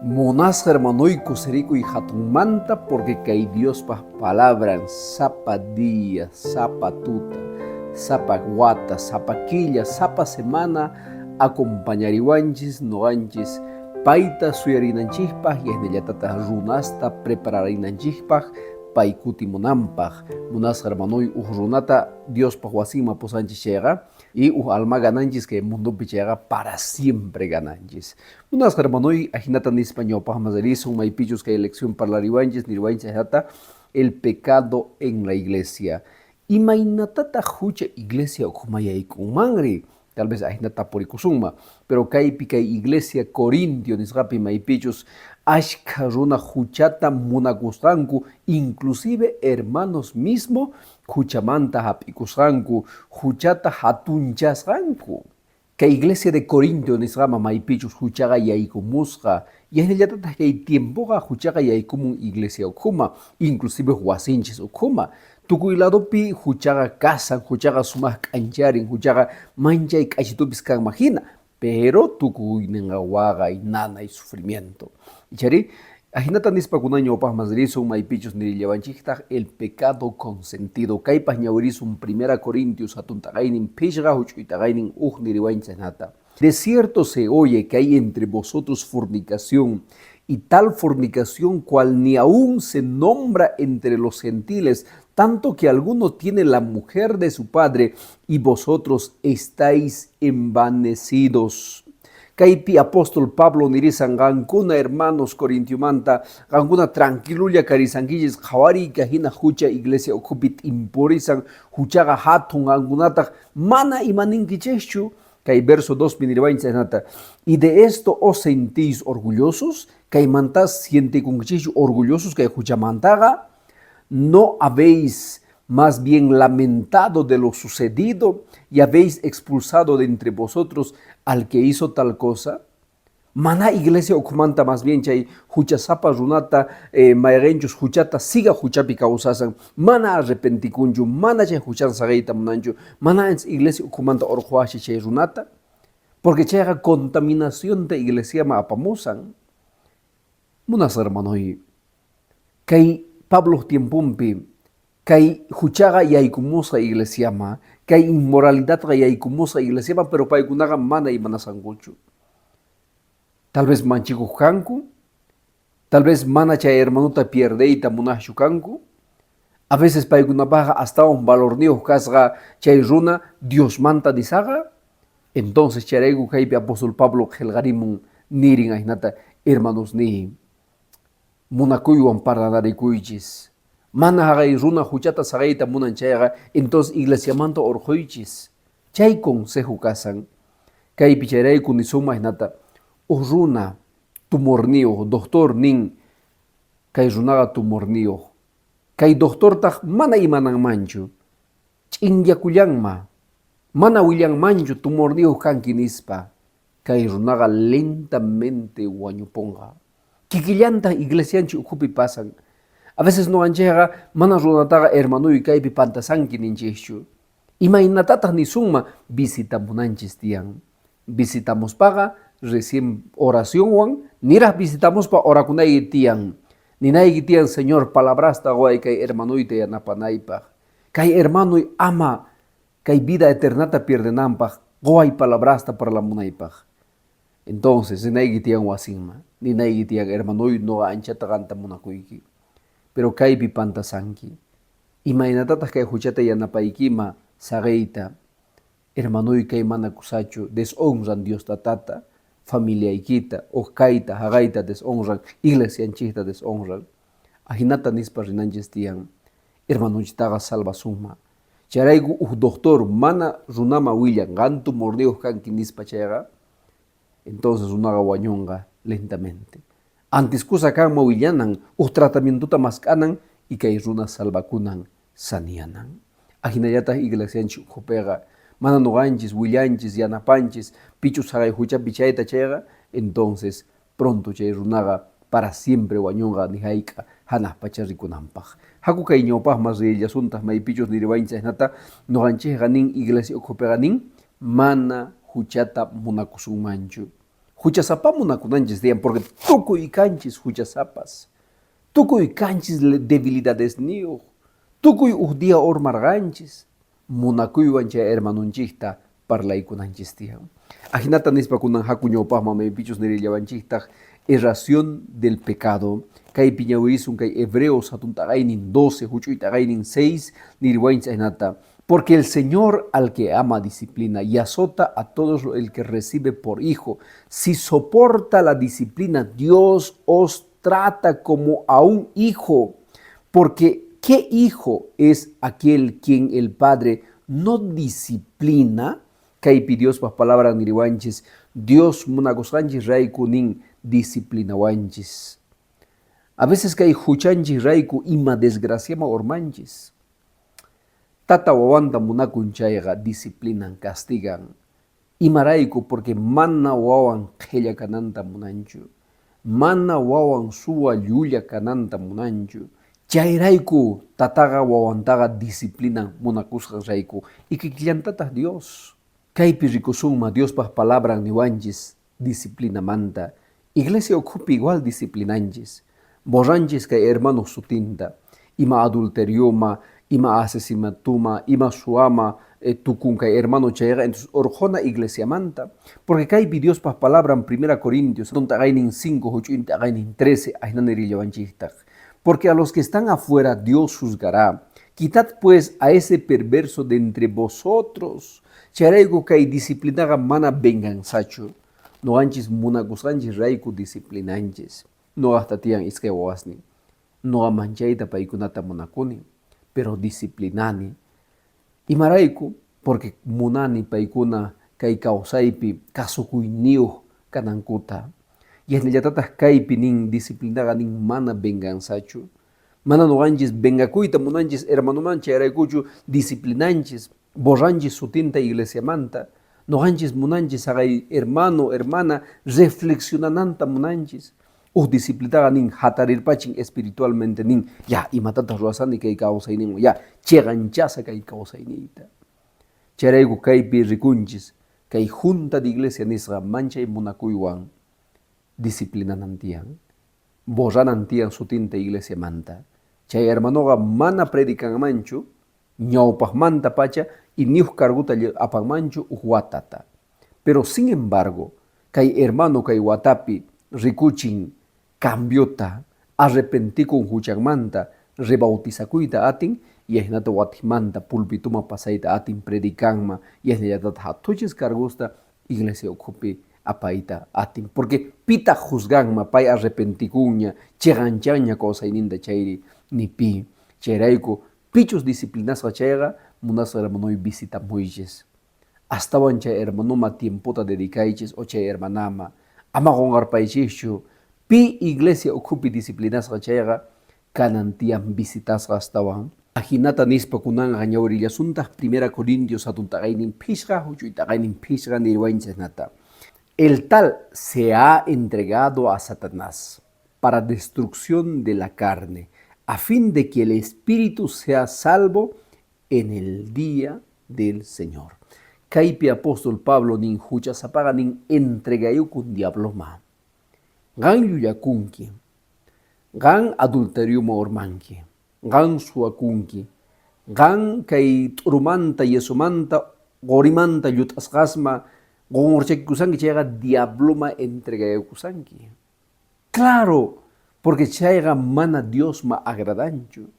Munasqa hermanoy, kusirikuy hatunmanta porque kay Diospaj palabran sapa día, sapa tuta, sapa wata, sapa killa, sapa semana acompañariwanchis noqanchis payta suyarinanchikpaq y ahinallatata runasta prepararinanchikpaq pay kutimunanpaq. Munasqa hermanoy, uj runata Diospaj wasinman pusanchis chayqa y uj alma gananchis kay mundopi chayqa para siempre gananchis. Munasqa hermanoy, ahinata nispa ñawpaqman risun maypichus kay lección parlariwanchis niriwanchis ahinata el pecado en la iglesia. Imaynatataq hucha iglesia ukhuman yaykunmanri? Tal vez ahinata tapurikusunman. Pero kaypi kay iglesia Corintio nisqapi maypichus ashkha runa huchata munakusqanku, inclusive hermanos mismo huchamanta hap'ikusqanku, huchata hatunchasqanku. Kay iglesia de Corinto nisqaman maypichus huchaqa yaykumusqa, y ahinallatataq kay tiempoqa huchaqa yaykumun iglesia ukhuma, inclusive wasinchis ukhuma. Tukuy ladopi huchaqa kasan, huchaqa sumaq k'ancharin, huchaqa manchay k'achitupis kanman hina, pero tukuyninqa waqay, nanay, sufrimiento. Ichari, ahinata nispa kunan ñawpaqman risun maypichus nirillawanchiktaq el pecado consentido. Kaypaq ñawirisun Primera Corintios hatun taqaynin phishqa huch'uy taqaynin uj niriwanchis ahinata. De cierto se oye que hay entre vosotros fornicación, y tal fornicación cual ni aún se nombra entre los gentiles, tanto que alguno tiene la mujer de su padre, y vosotros estáis envanecidos. Kaypi apóstol Pablo nirisan qankuna hermanos Corintiomanta, qankuna tranquilulla karisankichis qhawariyka hina hucha iglesia ukhupi t'impurisan, huchaqa hatun qankunataq mana imaninkichikchu. Kay verso 2 niriwanchis ahinata, y de esto os sentís orgullosos, kaymanta sientekunkichikchu orgullosos kay huchamantaqa, no habéis más bien lamentado de lo sucedido y habéis expulsado de entre vosotros al que hizo tal cosa? Mana iglesia ukhumanta más bien chay huchasapa runata mayqinchus huchata siga huchapi kawsasan, mana arrepentikunchu, mana chay huchan saqiyta munanchu, mana iglesia ukhumanta urqhuwashi chay runata, porque chayqa contaminacionta iglesiaman apamusan. Munasqa hermanoy, kay Pabloq tiemponpi kay huchaqa yaykumusqa iglesiaman, kay inmoralidadqa yaykumusqa iglesiaman, pero paykunaqa mana imanasqankuchu. Tal vez manchikuq kanku, tal vez mana chay hermanota pierdeyta munaqchu kanku. A veces paykunapaqqa astawan valorniyuq kasqa chay runa Diosmanta nisaqa. Entonces chayrayku kaypi apóstol Pablo qillqarimun nirin ahinata, hermanosniy, munakuywan parlanarikuychis. Mana haqay runa huchata saqiyta munan chayqa, entonces iglesiamanta urquychis. Chay consejo kasan. Kaypi chayrayku nisunman ahinata, uj runa tumorniyuq, doctor nin, kay runaqa tumorniyuq. Kay doctortaq mana imananmanchu, ch'inyakullanma, mana willanmanchu tumorniyuq kanki nispa, kay runaqa lentamente wañupunqa. Kikillantaq iglesianchik ukhupi pasan. A veces noqanchikqa mana runataqa hermanoy kaypi pantasanki ninchikchu. Imaynatataq nisunman visitamunanchis tiyan. Visitamuspaqa recién oracionwan niraq visitamuspa orakunayki tiyan. Ninayki tiyan, Señor, palabrasta quway kay hermanoyta yanapanaypaq. Kay hermanoy ama kay vida eternata pierdenanpaq quway palabrasta parlamunaypaq. Entonces, rinayki tiyan wasinman, ninayki tiyan, hermanoy, noqa anchata qanta munakuyki. Pero kaypi pantasanki. Imaynatataq kay huchata yanapaykima saqiyta? Hermanoy, kay mana kusachu, deshonran Dios Tatata, familiaykita, uj kayta, haqayta deshonran, iglesianchikta deshonran. Ahinata nispa rinanchis tiyan, hermanonchiktaqa salvasunman. Chayrayku uj doctor mana runaman willan qan tumorniyuq kanki nispa chayqa, entonces runaqa wañunqa lentamente. Antes kusa kanman willanan, uj tratamientota mask'anan y kay runa salvakunan, saniyanan. Ahinallataq iglesianchik ukhupiqa mana noqanchis willanchis, yanapanchis, pichus haqay huchapi chayta chayqa, entonces pronto chay runaqa para siempre wañunqa ni hayk'a hanaq pacha rikunanpaq. Haku kay ñawpaqman riyallasuntaq maypichus niriwanchis ahinata noqanchikqa nin iglesia ukhupiqa nin mana huchata munakusunmanchu. Huchasapa munakunanchis tiyan porque tukuy kanchis huchasapas. Tukuy kanchis debilidadesniyuq. Tukuy uj día urmarqanchis. Munakuywan chay hermanonchikta parlaykunanchis tiyan. Ajinata nispa kunan haku ñawpaqman maypichus nirillawanchiktaq erración del pecado. Kaypi ñawirisun kay Hebreos hatun t'aqaynin 12 huch'uy t'aqaynin 6 niriwanchis ajinata. Porque el Señor al que ama disciplina y azota a todos el que recibe por hijo. Si soporta la disciplina, Dios os trata como a un hijo. Porque ¿qué hijo es aquel quien el Padre no disciplina? Kaypi Diospaj palabra niriwanchis, Dios munakusqanchis rayku nin disciplinawanchis. A veces kay huchanchis rayku ima desgraciama urmanchis. Tata wawanta munakun chayqa disciplinan, castigan. Imarayku porque mana wawan qhilla kananta munanchu. Mana wawan suwa llulla kananta munanchu. Chayrayku tataqa wawantaqa disciplinan munakusqan rayku. Y kikillantataq Dios. Kaypi rikusunma Diospaj palabran niwanchis disciplinamanta. Iglesia ukhupi igual disciplinanchis. Borranchis kay hermano sutinta. Ima adulterioma, ima asesinatuma, ima suama tukun kay hermano chayqa entonces urqhuna iglesiamanta. Porque kaypi Diospaj palabran 1 Corintios t'aqaynin 5 huch'uy t'aqaynin 13 ahina nirillawanchiktaq. Porque a los que están afuera Dios juzgará. Quitad pues a ese perverso de entre vosotros. Chayrayku kay disciplinaqa mana venganzachu. Noqanchis munakusqanchis rayku disciplinanchis. Noqaqta tiyan iskay wawasnin. Noqa manchayta paykunata munakuni, pero disciplinani. Imarayku, porque munani paykuna kay kawsaypi kasukuyniyuq kanankuta. Yanallatataq kaypi nin disciplinaqa nin mana venganzachu. Mana noqanchis vengakuyta munanchis hermanoman chayraykuchu disciplinanchis, borranchis sutinta iglesiamanta. Noqanchis munanchis haqay hermano, hermana reflexionananta munanchis. Uj disciplinaqa nin hatarirpachin espiritualmente nin ya imatataq ruwasani kay kawsayninwan ya chiqanchasa kay kawsayniyta. Chayrayku kaypi rikunchis kay junta de iglesia nisqa manchay munakuywan disciplinanan tiyan. Borranan tiyan sutinta iglesiamanta. Chay hermanoqa mana predicanmanchu ñawpaqmanta pacha y ni uj carguta apanmanchu uj watata. Pero sin embargo, kay hermano kay watapi rikuchin cambiota, arrepentikun huchanmanta, rebautizakuyta atin y ahinata watimanta pulpituma pasayta atin predicanma y ahinallatata hatuchis cargusta iglesia ukhupi apayta atin. Porque pita juzganma pay arrepentikuña, chiqanchanña kawsayninta chayri ni pi. Chayrayku pichus disciplinasqa chayqa munasqa hermanoy visitamuychis. Astawan chay hermanoma tiempota dedicaychis o chay hermanama. Ama qunqarpaychischu pi iglesia ukhupi disciplinasqa chayqa kanan tiyan visitasqa astawan. Ajinata nispa kunanqa ñawrillasuntaq 1 Corintios hatun t'aqaynin phishqa huch'uy t'aqaynin phishqa niriwanchis nata. El tal se ha entregado a Satanás para destrucción de la carne, a fin de que el espíritu sea salvo en el día del Señor. Kaypi apóstol Pablo nin huchasapaqa nin entregayukun diabloma. Qan llullakunki, qan adulterioma urmanki, qan suwakunki, qan kay t'urumanta, yesumanta, qurimanta llut'asqasma qunqurchakikusanki chayqa diabloma entregayukusanki. Claro, porque chayqa mana Diosma agradanchu.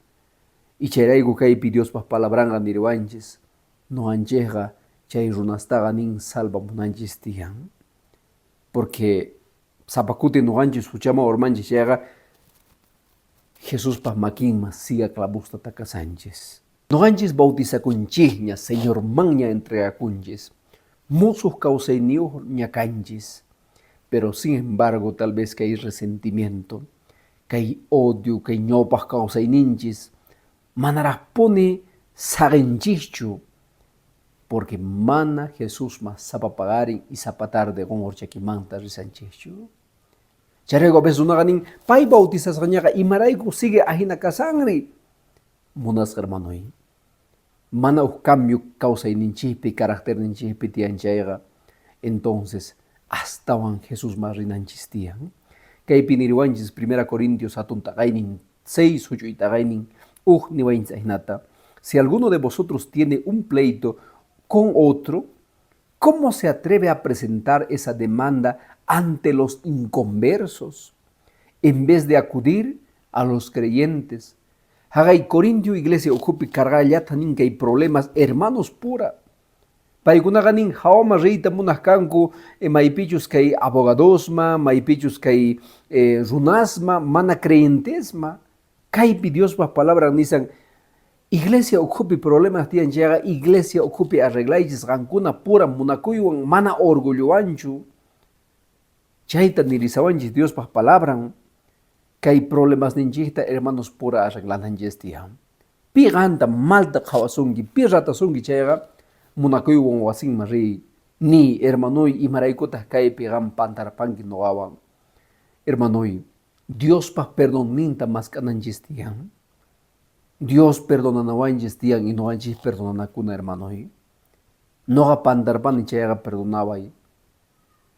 Y chayrayku kaypi Diospaj palabranqa niriwanchis, noqanchikqa chay runastaqa nin salvamunanchis tiyan. Porque sapa kuti noqanchis huchaman urmanchis chayqa Jesuspaj makinman siga clavusta takasanchis. Noqanchis bautizakunchikña, Señormanña entregakunchis, musuq kawsayniyuqña kanchis. Pero sin embargo, tal vez que hay resentimiento, que hay odio, que hay ñawpaq kawsayninchis, manaraqpuni saqinchikchu, porque mana Jesusman sapa paqarin y sapa tarde qunqurchakimanta risanchikchu. Chayrayku a veces runaqa nin, pay bautizasqañaqa imarayku sigue ahina kasanri. Munasqa hermanoy, mana uj cambio kawsayninchikpi, caracterninchikpi tiyan chayqa, entonces Astawan Jesusman rinanchis tiyan. Kaypi niriwanchis Primera Corintios hatun taqaynin 6 huch'uy taqaynin uj niwanchis ahinata, Si alguno de vosotros tiene un pleito con otro, ¿cómo se atreve a presentar esa demanda ante los inconversos en vez de acudir a los creyentes? Haqay Corintio iglesia ukhupi karqallata nin kay problemas hermanos pura. Paykunaqa nin hawaman riyta munaq kanku maypichus kay abogadosma, maypichus kay runasma, mana creyentesma. Kaypi Diospa palabran nisan iglesia ukhupi problemas tiyan chayqa iglesia ukhupi arreglaychis qankuna pura munakuywan mana orgullowanchu. Chayta nirisawanchis Diospa palabran. Kay problemasninchikta hermanos pura arreglananchis tiyan. Pi qanta malta qhawasunki, pi ratasunki chayqa munakuywan wasinman riy. Niy, hermanoy, imaraykutaq kaypi qan pantarpanki noqawan? Hermanoy, Diospa perdonninta mask'ananchis tiyan. Dios perdonanawanchis tiyan y noqanchis perdonanakuna, hermanoy. Noqa pantarpani chayqa perdonaway.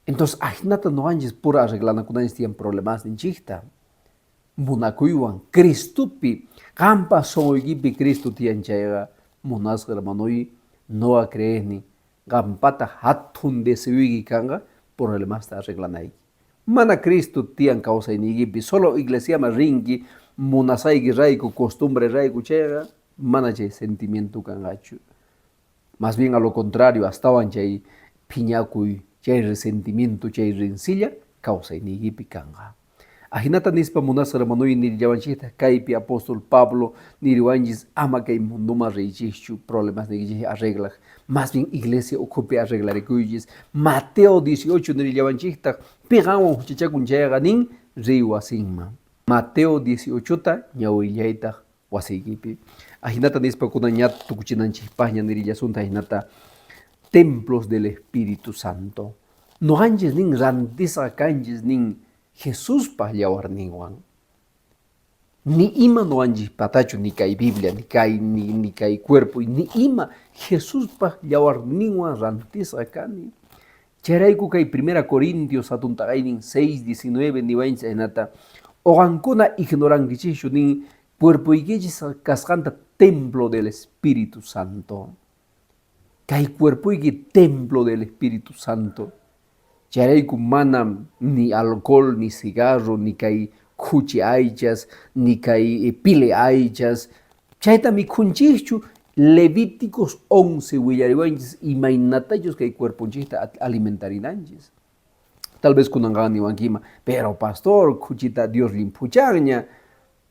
Entonces, ajinata noqanchis pura arreglanakunanchis tiyan problemasninchikta. Munakuywan Cristopi, qampa sonqoykipi Cristo tiyan chayqa, munasqa hermanoy, noqa creeni qampata hatun deseoyki kanqa problemasta arreglanayki. Mana Cristo tiyan kawsayniykipi, solo iglesiaman rinki munasayki rayku, costumbre rayku chayqa, mana chay sentimiento kanqachu. Más bien a lo contrario, astawan chay phiñakuy, chay resentimiento, chay rencilla kawsayniykipi kanqa. Ajinata nispa munasqa hermanoy nirillawanchiktaq kaypi apóstol Pablo niriwanchis ama kay mundoman riychischu problemasniykichis arreglaq, más bien iglesia ukhupi arreglarikuychis. Mateo 18 nirillawanchiktaq pi qanwan huchachakun chayqa nin riy wasinman. Mateo 18ta ñawillaytaq wasiykipi. Ajinata nispa kunan ña tukuchinanchikpaqña nirillasunta ajinata templos del Espíritu Santo. Noqanchis nin rantisqa kanchis nin Jesuspa yawarninwan. Ni ima noqanchispatachu ni kay Biblia, ni kay, ni, ni kay cuerpo, ni ima Jesuspa yawarninwan rantisqa kani. Chayrayku kay Primera Corintios hatun taqaynin 6:19 niwanchis ahinata, Oqankuna ignorankichischu nin cuerpoykichis kasqanta templo del Espíritu Santo. Kay cuerpoyki templo del Espíritu Santo. Chayrayku mana ni alcohol, ni cigarro, ni kay khuchi aychas, ni kay pile aychas, chayta mikhunchischu. Levíticos 11 willariwanchis imaynatachus kay cuerponchista alimentarinanchis. Tal vez kunanqa niwankima, pero pastor, khuchita Dios llimphuchanña.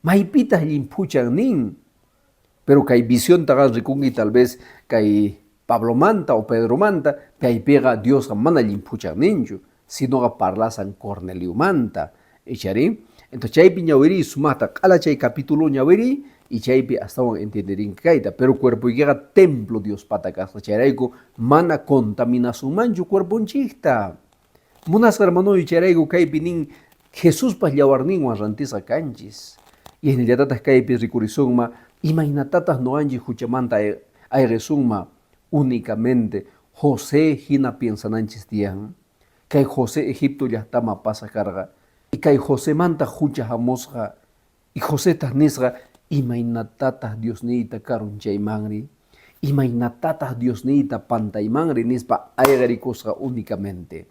Maypitaq llimphuchan nin? Pero kay visiontaqa rikunki tal vez kay Pablomanta o Pedromanta, kaypiqa Diosqa mana llimphuchan ninchu, sinoqa parlasan Corneliomanta. Ichari? Entonces chaypi ñawiriy sumaqta q'ala chay capítulo ñawiriy y chaypi astawan entienderinki kayta. Pero cuerpoykiqa templo Diospata kasqa, chayrayku mana contaminasunmanchu cuerponchikta. Munasqa hermanoy, chayrayku kaypi nin Jesuspa yawarninwan rantisqa kanchis. Y hinallatataq kaypi rikurisunma imaynatataq noqanchik huchamanta ayqisunma únicamente José hina piensananchis tiyan. Kay José Egipto llaqtaman pasaq karqa. Y kay Josemanta hucha hamusqa. Y Josetaq nisqa, Imaynatataq Diosniyta karunchaymanri? Imaynatataq Diosniyta pantaymanri? nispa ayqirikusqa únicamente.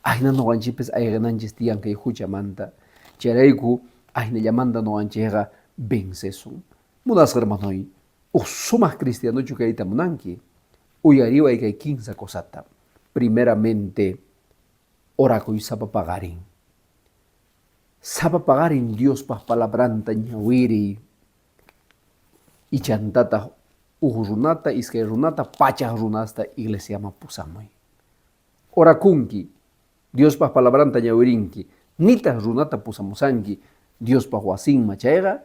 Ahina noqanchikpis ayqinanchis tiyan kay huchamanta. Chayrayku ahinallamanta noqanchikqa vencesun. Munasqa hermanoy, uj sumaq cristianochu kayta munanki? Uyariway kay kinsa cosata. Primeramente, orakuy sapa paqarin. Sapa paqarin Diospa palabranta ñawiriy. Ichantataq uj runata, iskay runata, pachaj runasta iglesiaman pusamuy. Orakunki, Diospa palabranta ñawirinki, nitaq runata pusamusanki Diospa wasinman chayqa,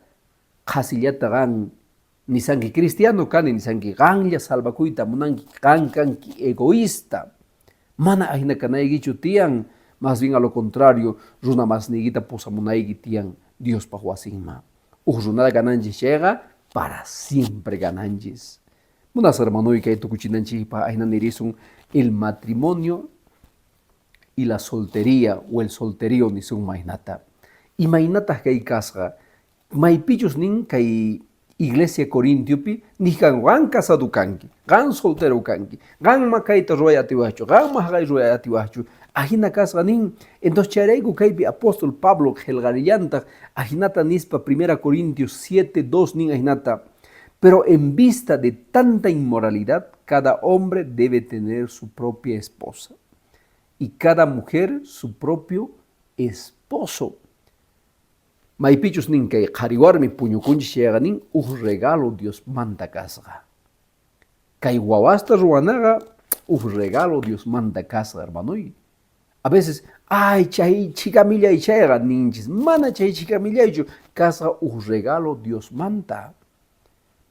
qhasillata qan nisanki cristiano kani nisanki, qanlla salvakuyta munanki, qan kanki egoísta. Mana ahina kanaykichu tiyan, más bien a lo contrario, runa masniykita pusamunayki tiyan Diospa wasinman. Uj runata gananchis chayqa, para siempre gananchis. Munasqa hermanoy, kay tukuchinanchikpaq ahina nirisun el matrimonio. y la soltería o el solterío nisunman hinata. Imaynataq kay kasqa? Maypichus nin kay iglesia Corintiopi nijkan qan casado kanki, qan soltero kanki, qan ma kayta ruway atiwajchu, qan ma haqay ruway atiwajchu. Ajina kasqa nin. Entonces chayrayku kaypi apóstol Pablo qhelqarillantaq ajinata nispa Primera Corintios 7, 2 nin ajinata. Pero en vista de tanta inmoralidad, cada hombre debe tener su propia esposa y cada mujer su propio esposo. Maypichus nin kay qhari warmi puñukunchis chayqa nin uj regalo Diosmanta kasqa. Kay wawasta ruwanaqa uj regalo Diosmanta kasqa, hermanoy. A veces, ay, chay chhika millay chayqa ninchis, mana chay chhika millaychu, kasqa uj regalo Diosmanta.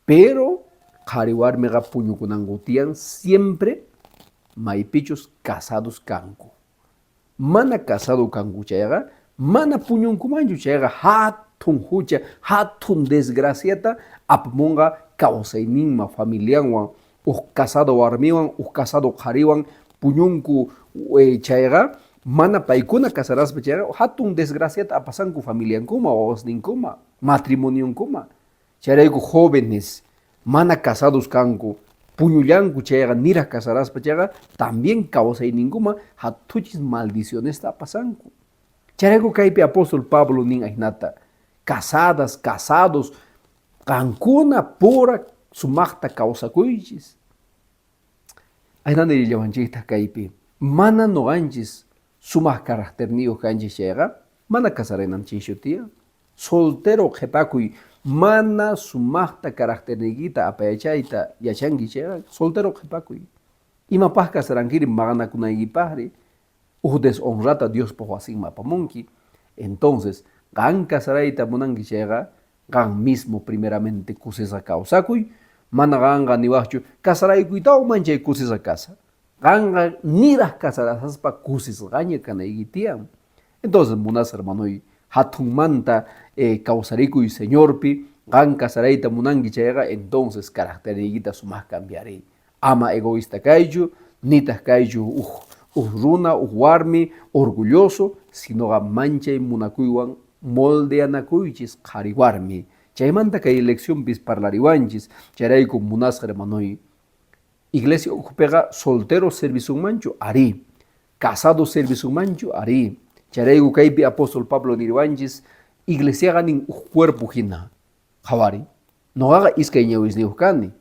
Pero qhari warmiqa puñukunanku tiyan siempre maypichus casados kanku. Mana casado kanku chayqa, mana puñunkumanchu chayqa hatun hucha, hatun desgraciata apamunqa kawsayninman, familianwan, uj casado warmiwan, uj casado qhariwan puñunku chayqa, mana paykuna casaraspa chayqa, hatun desgraciata apasanku familiankuma, wawasninkuma, matrimonionkuma. Chayrayku jóvenes mana casados kanku, puñullanku chayqa niraj casaraspa chayqa, también kawsayninkuma hatuchis maldicionesta apasanku. Chayrayku kaypi apóstol Pablo nin ajinata, casadas, casados, qankuna pura sumaqta kawsakuychis. Ajina nirillawanchiktaq kaypi, mana noqanchis sumaq caracterniyuq kanchis chayqa, mana casarananchikchu tiyan. Soltero qhipakuy, mana sumaqta caracterniykita apayachayta yachanki chayqa, soltero qhipakuy. Imapaq casarankiri maqanakunaykipaqri? Uj deshonrata Diospaq wasinman apamunki. Entonces, qan casarayta munanki chayqa, qan mismo primeramente kusisqa kawsakuy, mana qanqa niwaqchu, casaraykuytawan manchay kusisqa kasa. Qanqa niraq casarasaspa kusisqaña kanayki tiyan. Entonces, munasqa hermanoy, hatunmanta kawsarikuy Señorpi, qan casarayta munanki chayqa, entonces caracterniykita sumaq cambiariy. Ama egoísta kaychu, nitaq kaychu uj uj runa, uj warmi orgulloso, sinoqa manchay munakuywan moldeanakuychis qhari warmi. Chaymanta kay leccionpis parlariwanchis, chayrayku munasqa hermanoy, iglesia ukhupiqa soltero servisunmanchu? Arí. Casado servisunmanchu? Arí. Chayrayku kaypi apóstol Pablo niriwanchis, iglesiaqa nin uj cuerpo hina. Qhawari, noqaqa iskay ñawisniyuq kani,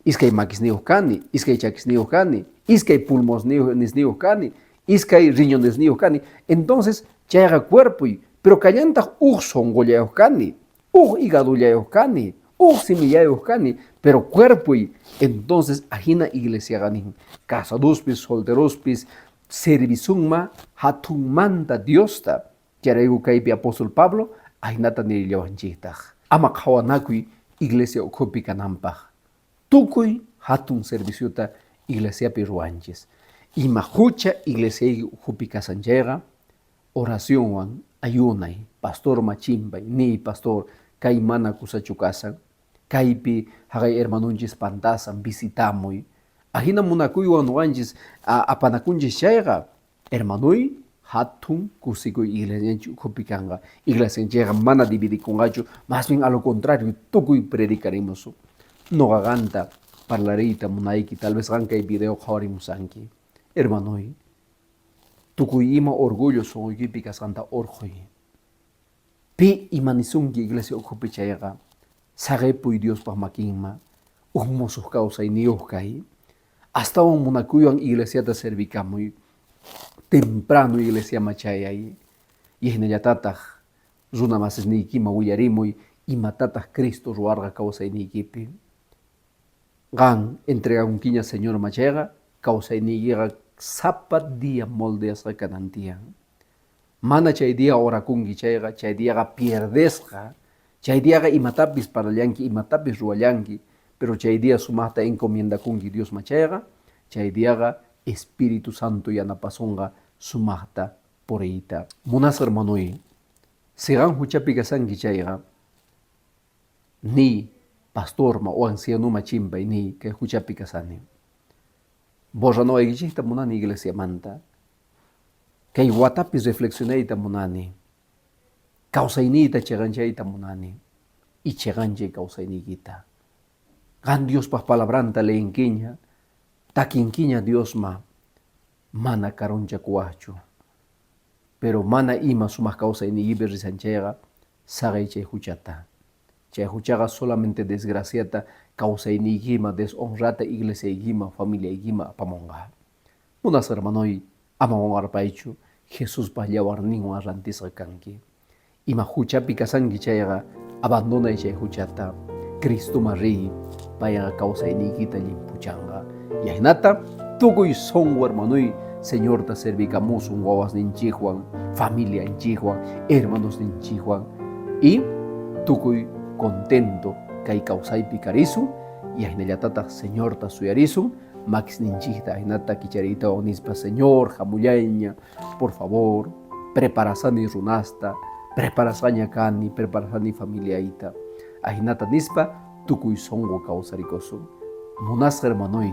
iskay makisniyuq kani, iskay chakisniyuq kani, iskay pulmosniyuq kani, iskay riñonesniyuq kani. Entonces, chayqa cuerpoy, pero kallantaq uj sonqollayuq kani, uj higadollayuq kani, uj simillayuq kani, pero cuerpoy. Entonces, ajina iglesiaqa nin, casadospis, solterospis, servisunma hatunmanta Diosta. Chayrayku kaypi apóstol Pablo ajinata nirillawanchiktaq, ama qhawanakuy iglesia ukhupi kananpaq. Tukuy hatun serviciota iglesiapi ruwanchis. Ima hucha iglesiayki ukhupi kasan chayqa, oracionwan ayunay, pastorma chimpay, niy pastor, kay mana kusachu kasan, kaypi haqay hermanonchis pantasan, visitamuy. Ajina munakuywan nuqanchis apanakunchis chayqa, hermanoy, hatun kusikuy iglesianchik ukhupi kanqa. Iglesianchikqa mana dividikunqachu, más bien a lo contrario, tukuy predicarimusun. Noqa qanta parlariyta munayki, tal vez qan kay video qhawarimusanki. Hermanoy, tukuy ima orgullo sonqoykipi kasqanta orqhoy. Pi ima nisunki iglesia ukhupi chayqa, saqepuy Diospaq makinman, uj mosoq kawsayniyuq kay. Astawan munakuywan iglesiata servikamuy, temprano iglesiaman chayay, y hinallatataq runa masisniykiman willarimuy imatataq Cristo ruwarqa kawsayniykipi. Qan entregakunkiña Señorman chayqa, kawsayniykiqa sapa día moldeasqa kanan tiyan. Mana chay día orakunki chayqa, chay diaqa pierdesqa. Chay diaqa imatapis parlallanki, imatapis ruwallanki, pero chay día sumaqta encomiendakunki Diosman chayqa, chay diaqa Espíritu Santo yanapasunqa sumaqta puriyta. Munasqa hermanoy, si qan huchapi kasanki chayqa, niy pastorma o ancianoma chimpay, niy kay huchapi kasani. Borranawaykichikta munani iglesiamanta. Kay watapi reflexionayta munani. Kawsayniyta cheqanchayta munani. Y cheqanchay kawsayniykita. Qan Diospaq palabranta leenkiña, takinkiña Diosma, mana karunchakuwaqchu. Pero mana ima sumaq kawsayniykipi risan chayqa, saqey chay huchata. Chay huchaqa solamente desgraciata kawsayniykima, deshonrata iglesiaykima, familiaykima apamunqa. Munasqa hermanoy, ama qunqarpaychu, Jesuspa yawarninwan rantisqa kanki. Ima huchapi kasanki chayqa, abandonay chay huchata, Cristoman riy, payqa kawsayniykita llimpuchanqa. Y ahinata tukuy sunqu hermanoy Señorta servikamusun wawasninchikwan, familianchikwan, hermanosninchikwan y tukuy contento kay kawsaypi karisun y ahinallatataq Señorta suyarisun makisninchikta ahinata kichariytawan nispa, Señor, hamullayña, por favor, preparasani runasta, preparasqaña kani, preparasani familiayta. Ahinata nispa tukuy sunqu kawsarikusun. Munasqa hermanoy,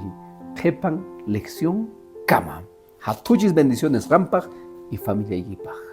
qhipan lección kama. Hatuchis bendiciones qampaq y familiaykipaq.